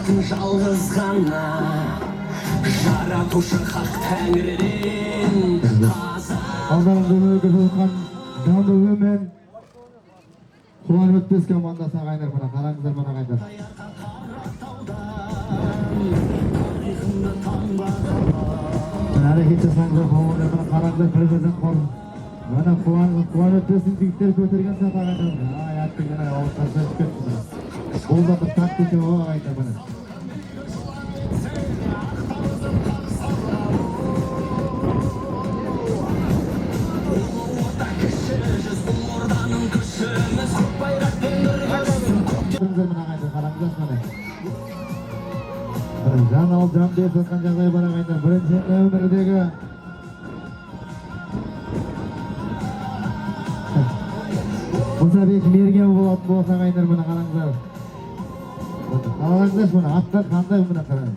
Білетін жалғыз ғана Жаратушы хақ тәңіріден. Қазақ Алдарында өмірге жатқан Жандөбе мен Құлан өтпес командасы, ағайындар, мына қараңыздар, мына ағайындар. Мына әрекет жасаңыздар, палуандар, мына қараңыздар, бір бірден қор. Мына Құлан өтпестің жігіттері көтерген сәт, ағайындар, мына. Ай, әттеген ай, ауыздан шығып кетті, міне. Бұл да бір тактика ғой, ағайындар, міне. Орданың күшіміз, көк байрақпен біргесін. Көріңіздер, мына ағайындар, қараңыздаршы, міне. Міне, жан алып, жан беріп жатқан жағдай бар, ағайындар. Бірінші нөмірдегі Мұсабек мерген болатын болса, ағайындар, міне қараңыздар. Міне, қараңыздаршы, міне, аттар қандай, міне қараңыз.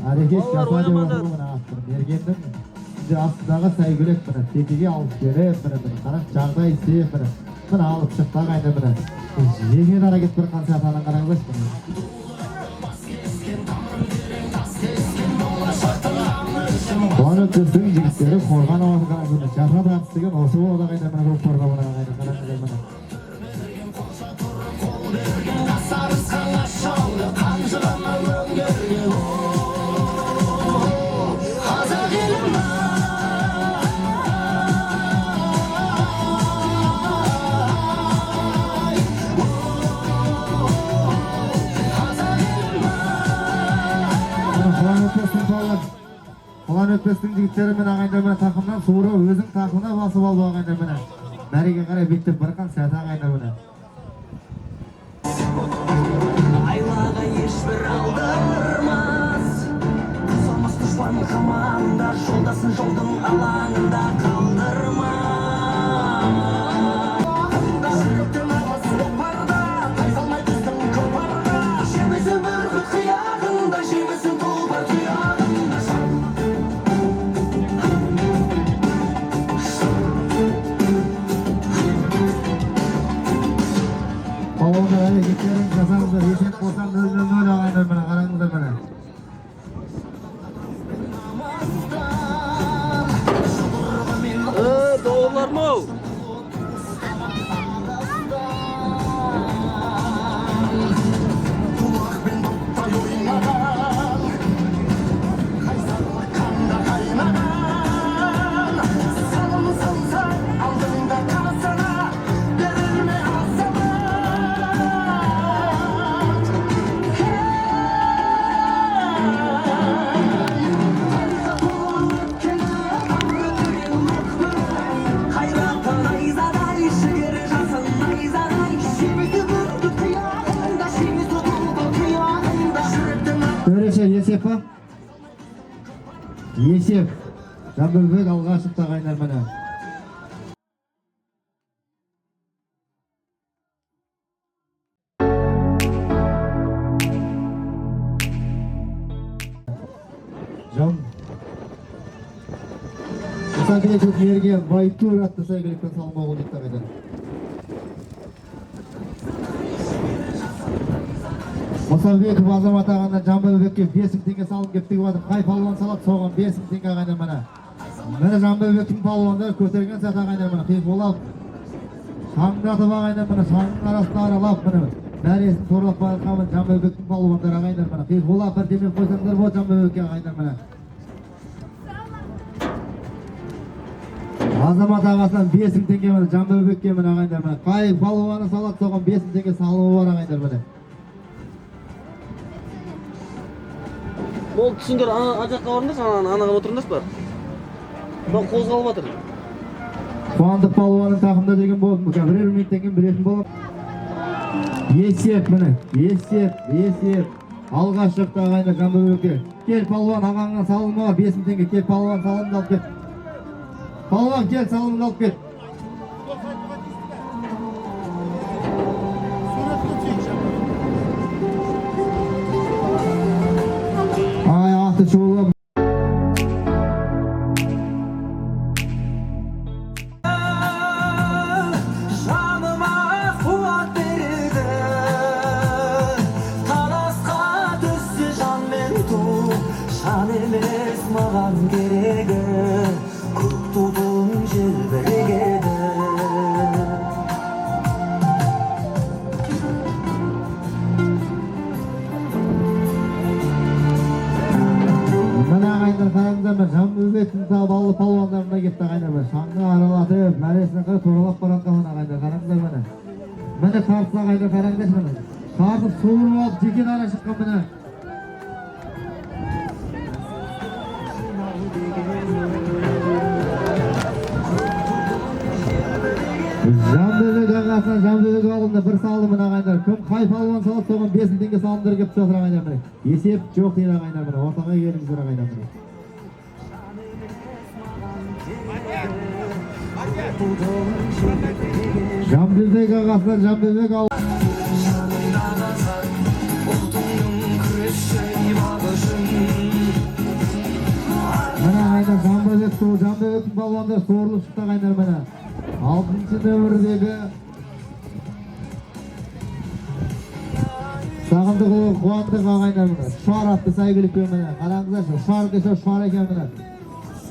Әрекет Балалар, жаса деп жатыр ойнамаңдар. ғой, міне, аттар. Мергеннің үстінде астындағы сәйгүлік, міне, текеге алып келіп, міне, міне, қараңыз, жағдай істеп, міне, міне алып шықты, ағайындар, міне. Жеке дара кетіп бара жатқан сәт, ана қараңыздаршы, міне. Құлан өтпестің жігіттері қорған алатын, қараңыздар, міне, жапырақ атыс деген осы болады, ағайындар, міне, көкпарда, міне, ағайындар, қараңыздар, міне. Сарысқан ашауды қанжығама өңгерген. Қазақ елім. Қазақ елім. Міне, Құлан өтпестің балалар, Құлан өтпестің жігіттері, міне, ағайындар, міне, тақымнан суырып, өзің тақымына басып алып, ағайындар, міне. Мәреге қарай беттеп бара жатқан сәті, ағайындар, міне. Айлаға ешбір алдырмас. Бұзылмас дұшпан қамалында, жолдасын жолдың алаңында қалдырма. Жүректе намыс оқпарда, тайсалмай біздің көкпарға. Жемісі бүркіт қияғында, жемісі тұлпар тұяғында. Палуандар, әрекеттерін жасаңыздар. Есеп болса 0-0, ағайындар, міне, қараңыздар, міне. Doğrular mı? Құлақпен доптай ойнаған, қайсарлық қанда қайнаған. Салым салса алдыңда қасына, берілме, азамат. Тарихқа толы өткені, тамыры терең қайраты найзадай, жігері жасын найзадай. Жемісі бүркіт қияғында, жемісі тұлпар тұяғында. Жүректің Төреші, есеп па? Есеп. Жамбылбек алға шықты, ағайындар, міне. Жан Мұсабеков мерген Байтур атты сәйгүлікпен салынбақ болды, ағайындар. Мұсабеков Азамат ағаннан Жамбылбекке 5000 теңге салым кеп тігіп жатыр. Қай палуан салады, соған 5000 теңге, ағайындар, міне. Міне, Жамбылбектің палуандары көтерген сәт, ағайындар, міне, қиқулап, шаңдатып, ағайындар, міне, шаңның арасында аралап, міне, мәресін торлап бара жатқан, міне, Жамбылбектің палуандары, ағайындар, міне, қиқулап бір демеп қойсаңыздар болады Жамбылбекке, ағайындар, міне. Азамат ағасынан 5000 теңге, міне, Жамбылбекке, міне, ағайындар, міне. Қай палуаны салады, соған 5000 теңге салымы бар, ағайындар, міне. Болды, түсіңдер, ана ана жаққа барыңдаршы, ана анаға отырыңдаршы бар. Мынау қозғалып жатыр. Қуандық палуанның тақымда жүрген болып, бірер минуттан кейін білетін боламын. Есеп, міне, есеп, есеп. Алға шықты, ағайындар, Жамбылбекке. Кел, палуан, ағаңнан салымы бар, 5000 теңге. Кел, палуан, салымды алып кет. Палуан, кел, салымды алып кет. Ай, аты шулы. Жаныма қуат береді. Таласқа түссе кетті ағайындар, міне. Шаңғы аралатып, мәресіне қарай туралап бара жатқан мына ағайындар, қараңыздар міне. Міне тартыс ағайындар, қараңдаршы міне. Тартып суырып алып жеке дара шыққан міне. Жамбөбек ағасына Жамбөбек ауылында бір салды міне ағайындар. Кім қай палуан салады, соған 5000 теңге салымдар келіп жатыр ағайындар міне. Есеп жоқ дейді ағайындар міне. Ортаға келіңіздер ағайындар міне. Жамбөбек ағасына Жамбөбек ауылы. Жанымда қазақ, ұлтыңның күресші бағы үшін. Міне ағайындар, Жамбөбек су, Жамбөбектің балуандары суырылып шықты ағайындар міне. 6-шы нөмірдегі Сағындықұлы Қуандық ағайындар міне. Шар атты сәйгүлікпен міне. Қараңыздаршы, шар десе шар екен міне.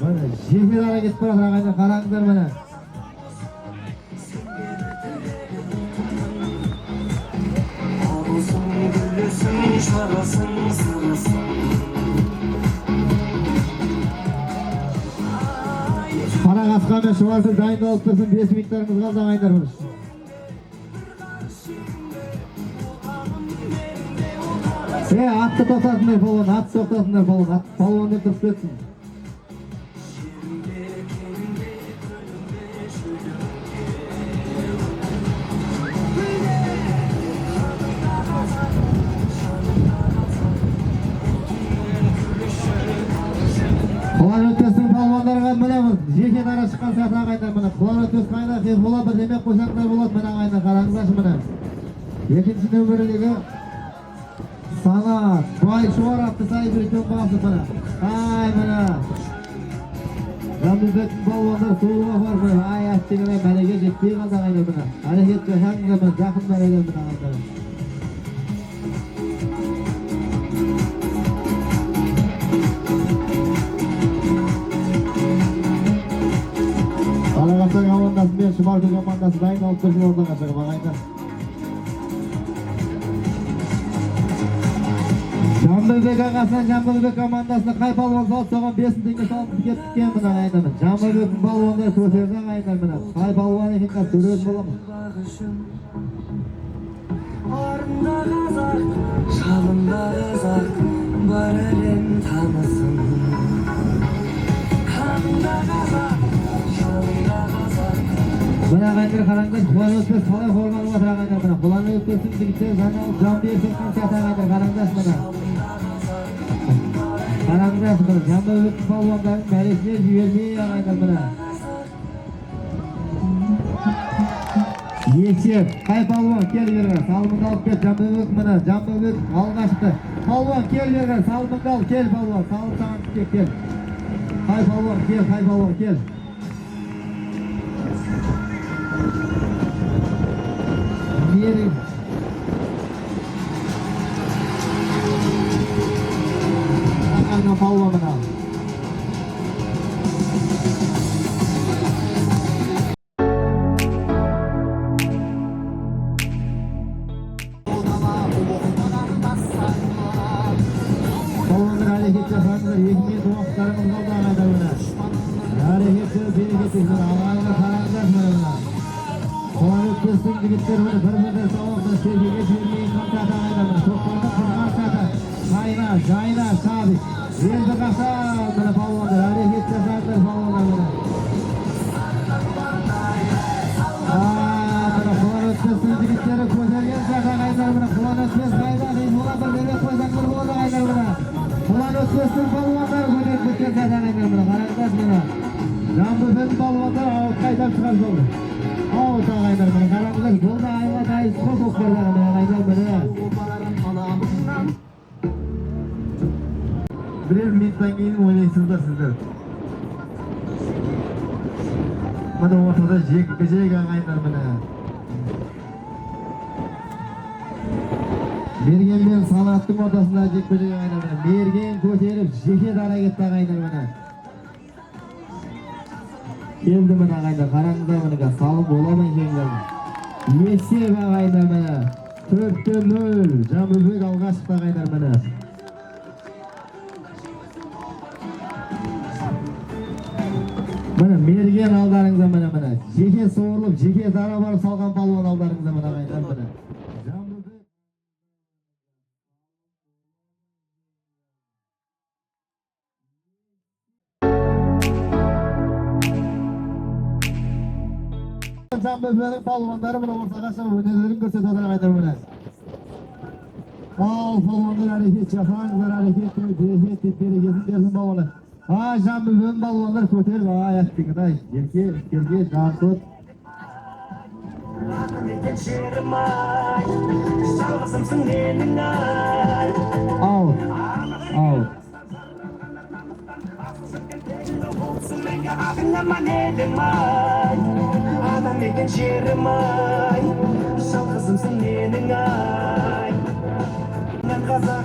Міне жеке дара кетіп бара жатыр ағайындар, қараңыздар міне. Арусың, гүлісің, шарасың, сарасың. Қара қасқа мен Шұбаркүл дайындалып тұрсын, 5 минуттарыңыз қалды ағайындар міне. Атты тоқтатыңдар палуан, атты тоқтатыңдар палуан, ат палуан деп тұрып кетсін. Құлан өтпестің палуандарға міне жеке дара шыққан сияқты ағайындар міне. Құлан өтпес қайда, Хезболла бір демек қойсаңдар болады міне ағайындар, қараңыздаршы міне. Екінші нөмірдегі Санат Байшуар атты сәйгүлікпен басып міне. Ай міне. Жамбылбектің палуандар суға барып міне. Ай әттеген-ай, мәреге жетпей қалды ағайындар міне. Әрекет жасаңыздар міне, жақын мәреден міне ағайындар. Қарақалпақ командасы мен Шұбаркүл командасы дайындалып тұрсын ортаға шығып ағайындар. Жамбылбек ағасынан Жамбылбек командасына қай палуан салды, соған 5000 теңге салып кеттік міне ағайындар. Жамбылбектің палуандары көтерді ағайындар міне. Қай палуан екен қазір көретін боламыз. Арында қазақ, жалында қазақ, бар әлем танысын. Қанында қазақ, жалында қазақ. Міне ағайындар қараңдар, Құлан өтпес қалай қорғанып жатыр ағайындар міне. Құлан өтпестің жігіттері жан алып жан беріп жатқан сияқты ағайындар, қараңдаршы міне. Қараңдаршы міне, Жамбылбектің палуандарын мәресіне жібермей ағайындар міне. Есеп, қай палуан кел бері, салымыңды алып кел, Жамбылбек міне, Жамбылбек алға шықты. Палуан кел бері, салымыңды ал, кел палуан, салым саған түскен, кел. Қай палуан кел, қай палуан кел. Менің ана палуан мына. Палуандар әрекет жасаңыздар, 2 минут уақыттарыңыз қалды ағайындар міне. Әрекет берекет дейсіздер, ағайындар қараңыздар міне мына. Құлан өтпестің жігіттері міне бір-біріне сауапты серкеге жібермей қамтады ағайындар міне. Көкпарды қырған сәті. Жайна, жайна, шабик. Енді қашан міне палуандар, әрекет жасаңыздар палуандар міне. Міне Құлан өтпестің жігіттері көтерген сәт ағайындар міне. Құлан өтпес қайда, Хезболла бір демек қойсаңыздар болады ағайындар міне. Құлан өтпестің палуандары көтеріп кеткен сәт ағайындар міне. Қараңыздаршы міне. Жамбылбектің палуандары ауытқа айдап шығарып салды. Ауыт ағайындар міне. Қараңыздар, бұл да айла тайыз қой көкпардағы міне ағайындар міне. Бірер минуттан кейін ойнайсыздар сіздер. Міне ортада жекпе-жек ағайындар міне. Мерген мен Санаттың ортасында жекпе-жек ағайындар міне. Мерген көтеріп жеке дара кетті ағайындар міне. Келді міне ағайындар, қараңыздар міне, қазір салым бола ма екен қазір. Есеп ағайындар міне. 4-0. Жамбылбек алға шықты ағайындар міне. Міне Ерген алдарыңызда міне міне. Жеке суырылып, жеке дара барып салған палуан алдарыңызда міне ағайындар міне. Жанбөбек. Жанбөбектің палуандары міне ортаға шығып өнерлерін көрсетіп отыр ағайындар міне. Ал палуандар әрекет жасаңыздар, әрекет деп, берекет деп, берекесін берсін палуандар. Ай, Жанбөбектің палуандар көтеріп, ай, әттеген-ай, желке, желке, жартылып. Атамекен жерім ай, жалғызымсың менің ай. Ал, ал. Атың аман елім ай, атамекен жерім ай, жалғызымсың менің ай. Мен қазақ,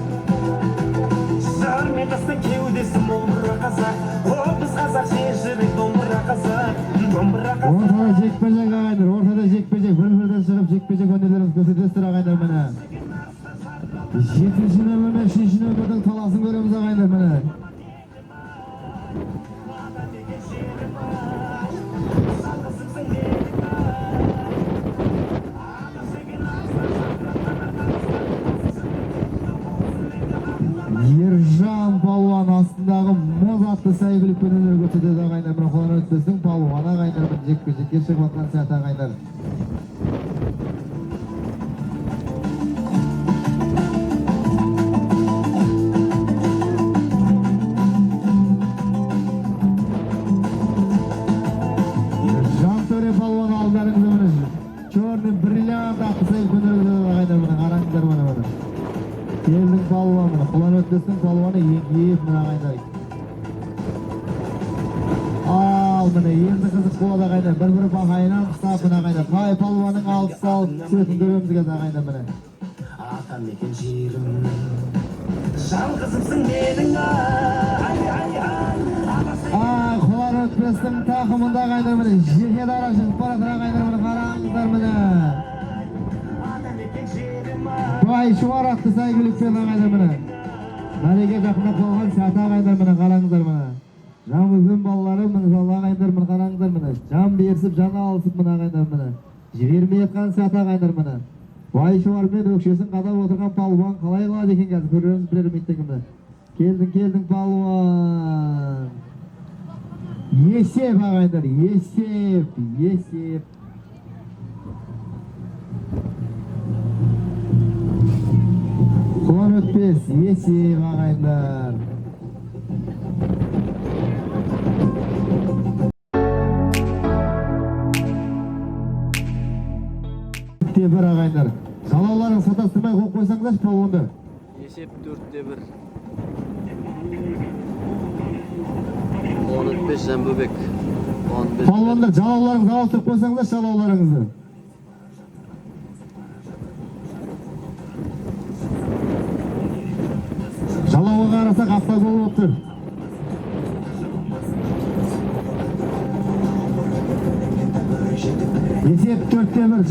жар мен тастың кеудесі мол бір қазақ. О, біз қазақ жер жүрек домбыра қазақ, домбыра қазақ. Ортада жекпе-жек ағайындар, ортада жекпе-жек, бір-бірден шығып жекпе-жек өнерлеріңізді көрсетесіздер ағайындар міне. Жетінші нөмір мен үшінші нөмірдің таласын көреміз ағайындар міне. Ержан палуан астындағы мұз атты сәйгүлікпен өнер көрсетеді ағайындар. Міне Құлан өтпестің палуаны ағайындар, міне жекпе-жекке шығып жатқан сәт ағайындар. Жантөре палуан алдарыңызда міне черный бриллиант атты сәйгүлікпен өнер көрсетеді ағайындар. Міне қараңыздар міне міне. Елдің палуаны, міне Құлан өтпестің палуаны еңкейіп міне ағайындар. Ал міне енді қызық болады ағайындар. Бір-бір бақайынан ұстап міне ағайындар. Қай палуанның алып салып түсетін көреміз қазір ағайындар міне. Атамекен жерім, жалғызымсың менің ай, ай, ай. Ай, Құлан өтпестің тақымында ағайындар міне жеке дара шығып бара жатыр ағайындар міне қараңыздар міне. Атамекен жерім ай. Бай шуар атты сәйгүлікпен ағайындар міне. Мәреге жақындап қалған сәті ағайындар міне қараңыздар міне. Жанбөбек балалары міне жал ағайындар міне қараңыздар міне. Жан берісіп, жан алысып міне ағайындар міне. Жібермей жатқан сәті ағайындар міне. Бай шуармен өкшесін қадап отырған палуан қалай қылады екен қазір көрерміз бірер минуттен кейін міне. Келдің, келдің палуан. Есеп ағайындар, есеп, есеп. Құлан өтпес, есеп ағайындар. Төртте бір ағайындар. Жалауларын сатастырмай қойып қойсаңыздаршы палуанды. Есеп төртте бір. Құлан өтпес Жанбөбек. Құлан өтпес. Палуандар жалауларыңызды ауыстырып қойсаңыздаршы жалауларыңызды. Жалауға қарасақ автогол болып тұр. Есеп төртте бір.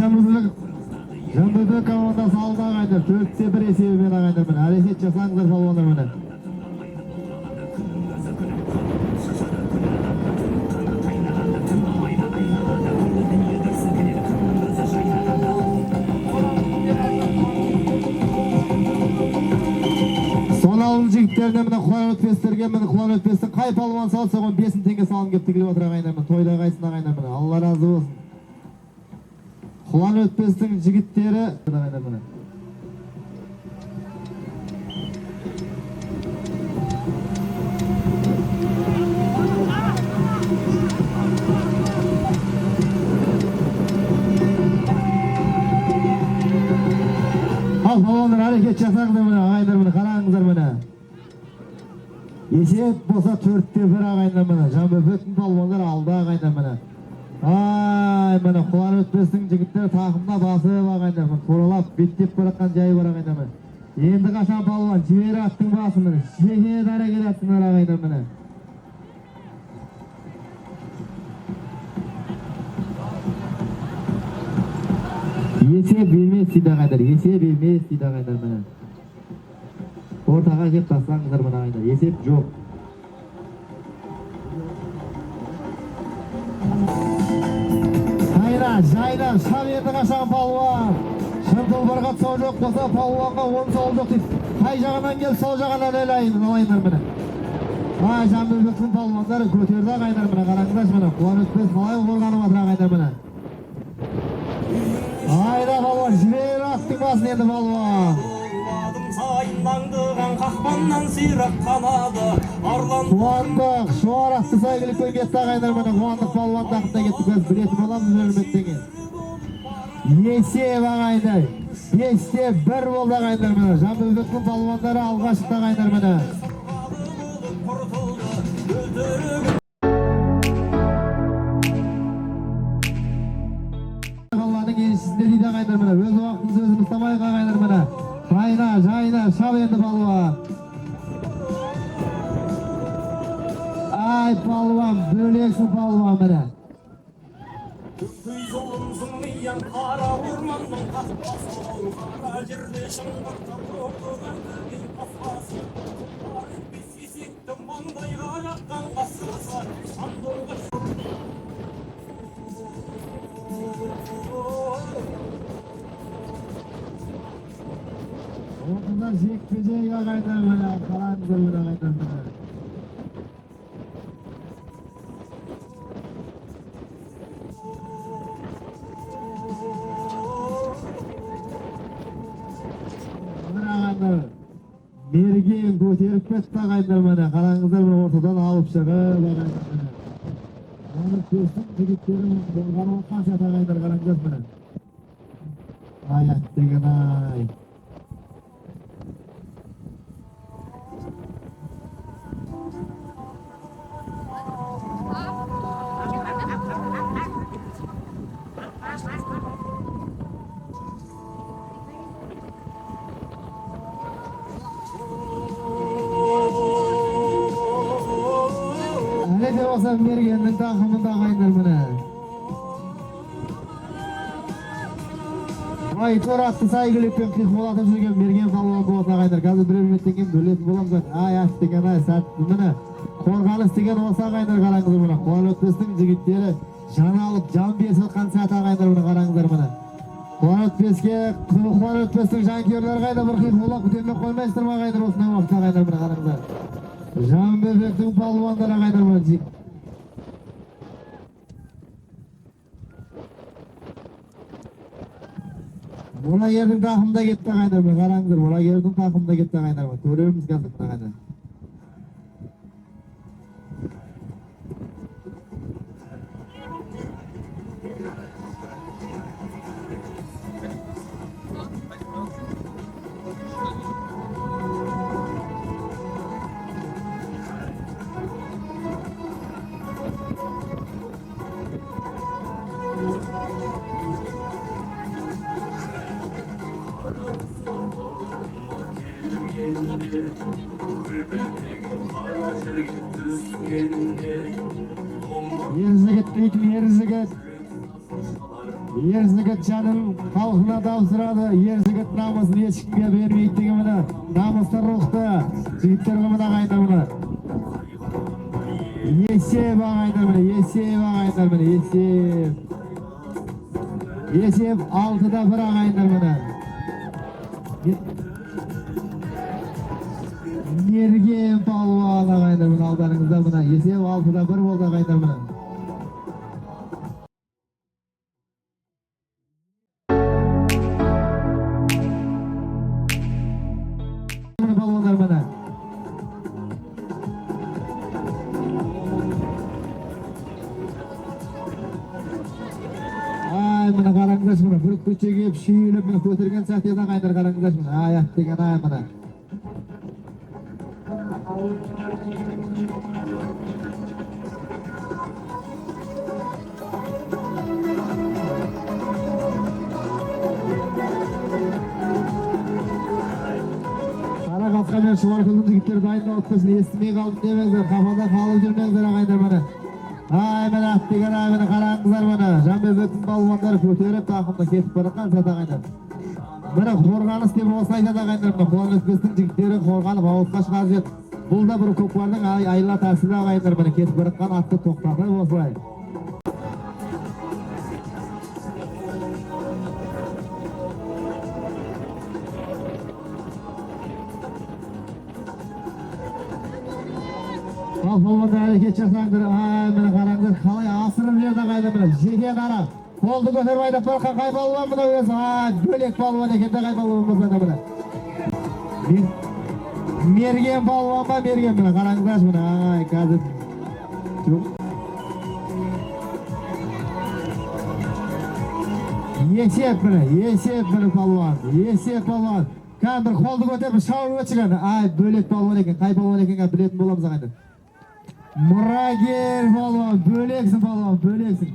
Жанбөбек командасы алда ағайындар. Төртте бір есебімен ағайындар міне. Әрекет жасаңыздар палуандар міне. Соналының жігіттеріне міне Құлан өтпестерге міне Құлан өтпестің қай палуан салса соған 5000 теңге салым келіп тігіліп отыр ағайындар міне. Тойда қайсың ағайындар міне. Алла разы болсын. Құлан өтпестің жігіттері ағайындар міне. Ал палуандар әрекет жасаңыздар міне ағайындар міне қараңыздар міне. Есеп болса төртте бір ағайындар міне. Жанбөбектің палуандар алда ағайындар міне. Ай міне Құлан өтпестің жігіттері тақымына басып ағайындар міне. Туралап беттеп бара жатқан жайы бар ағайындар міне. Енді қашан палуан жібер аттың басын міне. Жеке дара келатсыңдар ағайындар міне. Есеп емес дейді ағайындар, есеп емес дейді ағайындар міне. Ортаға келіп тастаңыздар міне ағайындар, есеп жоқ. жайна, шап енді қашан палуан. Шын тұлпарға тұсау жоқ болса, палуанға он сауыл жоқ дейді. Қай жағынан келіп, сол жағынан алайындар міне. Ай, Жанбөбектің палуандары көтерді ағайындар, міне қараңыздаршы, міне Қуан Өтпес қалай қорғанып жатыр ағайындар, міне. Айда, палуан, жібер аттың басын енді, палуан. Адым сайын аңдыған қақпаннан сирақ қанады арлан. Қуандық Шуар атты сәйгүлікпен кетті ағайындар, міне Қуандық палуан тақымда кетті. Біз білетін боламыз өрмектен. Есеп, ағайындар, 5-1 болды ағайындар, міне Жанбөбектің палуандары алға шықты ағайындар, міне. Құртылды өлтіріп. Алланың еншісінде дейді ағайындар, міне өз уақытымызды өзіміз ұстамайық ағайындар, міне. Жайна, жайна, шап енді, палуан. Ай, палуан, бөлексің, палуан, міне. Өңкей зұлым зымиян қара орманның қақпасы, қара жерде шыңғыртып оқыған қаспасы, бес есекті маңдайға жаққан қасқасы сандуғаш. Ортада жекпе жек ағайындар, міне қараңыздар, міне ағайындар, міне. Міне ағайындар, мерген көтеріп кетті ағайындар, міне қараңыздар, міне ортадан алып шығып ағайындар, міне. Оны көштің жігіттері қорғанып жатқан сияқты ағайындар, қараңыздар, міне. Ай, әттеген ай. Әлі де болса мергеннің тақымында ағайындар, міне. Байтор атты сәйгүлікпен қиқулатып жүрген мерген палуан болатын ағайындар. Қазір бірер минуттан кейін бөлетін боламыз. Ай, әттеген ай, сәтті, міне. Қорғаныс деген осы ағайындар, қараңыздар, міне. Қуан Өтпестің жігіттері жан алып, жан берісіп жатқан сәт ағайындар, міне қараңыздар, міне. Қуан Өтпеске, Қуан Өтпестің жанкүйерлері қайда, бір қиқулап көтермей қоймайсыздар ма ағайындар, осындай уақытта ағайындар, міне қараңыздар. Жанбөбектің палуандары ағайындар, міне. Мұрагердің тақымында кетті ағайындар, міне қараңыздар, мұрагердің тақымында кетті ағайындар, міне көреміз қазір, міне ағайындар. Ер жігіт дейтін ер жігіт. Ер жігіт жанын халқына тапсырады, ер жігіт намысын ешкімге бермейді деген міне намысты рухты жігіттер ғой міне ағайындар, міне. Есеп ағайындар, міне, есеп ағайындар, міне, есеп. Есеп 6-1 ағайындар, міне. Мерген палуан ағайындар, міне алдарыңызда, міне есеп 6-1 болды ағайындар, міне. Міне палуандар, міне. Ай, міне қараңыздаршы, міне бір көше келіп шүйіліп, міне көтерген сәтте ағайындар, қараңыздаршы, міне. Ай, әттеген ай, міне. Қара қасқа мен Шұбаркөлдің жігіттері дайындалып тұрсын, естімей қалдым демеңіздер, қапада қалып жүрмеңіздер ағайындар, міне. Ай, міне әттеген ай, міне қараңыздар, міне. Жанбөбектің балуандары көтеріп тақымда кетіп бара жатқан сәт ағайындар. Міне қорғаныс деп осыны айтады ағайындар, міне Қуан Өтпестің жігіттері қорғанып ауызға шығарып жіберді. Бұл да бір көкпардың айла тәсілі ағайындар, міне кетіп бара жатқан атты тоқтатып осылай. Ал палуандар, әрекет жасаңдар. Ай, міне қараңдар, қалай асырып жіберді ағайындар, міне жеке дара. Қолды көтеріп айдап бара жатқан қай палуан мынау өзі? Ай, бөлек палуан екен де, қай палуан болса да міне. Мерген палуан ба, мерген, міне қараңыздаршы, міне, ай, қазір. Жоқ. Есеп міне, есеп міне палуан, есеп палуан. Кәдімгі бір қолды көтеріп шауып өтші. Ай, бөлек палуан екен, қай палуан екен қазір білетін боламыз ағайындар. Мұрагер палуан, бөлексің палуан, бөлексің.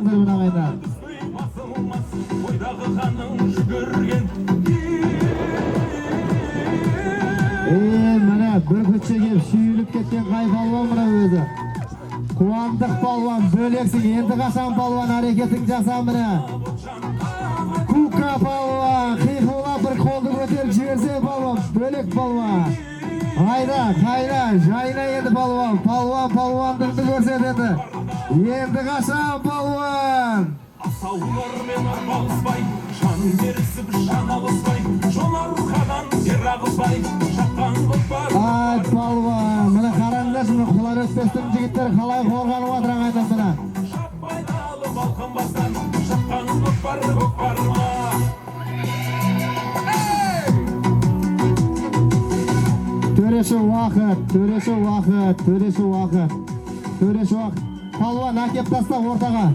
Міне ағайындар. Басылмас ойдағы қаның жүгірген. Е, міне бүркітше келіп шүйіліп кеткен қай палуан мына өзі? Қуандық палуан, бөлексің. Енді қашан палуан әрекетің жаса міне. Кука палуан, қиқулап бір қолды көтеріп жіберсе палуан, бөлек палуан. Айда, қайда, жайна енді палуан, палуан палуандығыңды көрсет енді. Енді қашан палуан? Асаулармен арпалыспай, жан берісіп, жан алыспай, жон арқадан тер ағызбай, шапқан көкпар. Ай, палуан, міне қараңдаршы, міне құлар өтпестің жігіттері қалай қорғанып жатыр ағайындар міне. Шаппайды балқынбастан, шапқан көкпар көкпар ма? Төреші уақыт, төреші уақыт, төреші уақыт, төреші уақыт. Палуан әкеп таста ортаға.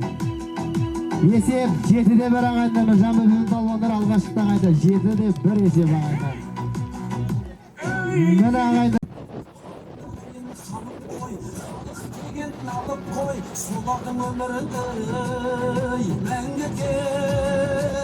Есеп 7-1 ағайындар. Жамбыл палуандар алға шықты ағайындар. 7-1 есеп ағайындар. Міне ағайындар. Деген алып қой, солардың өміріндей мәңгі.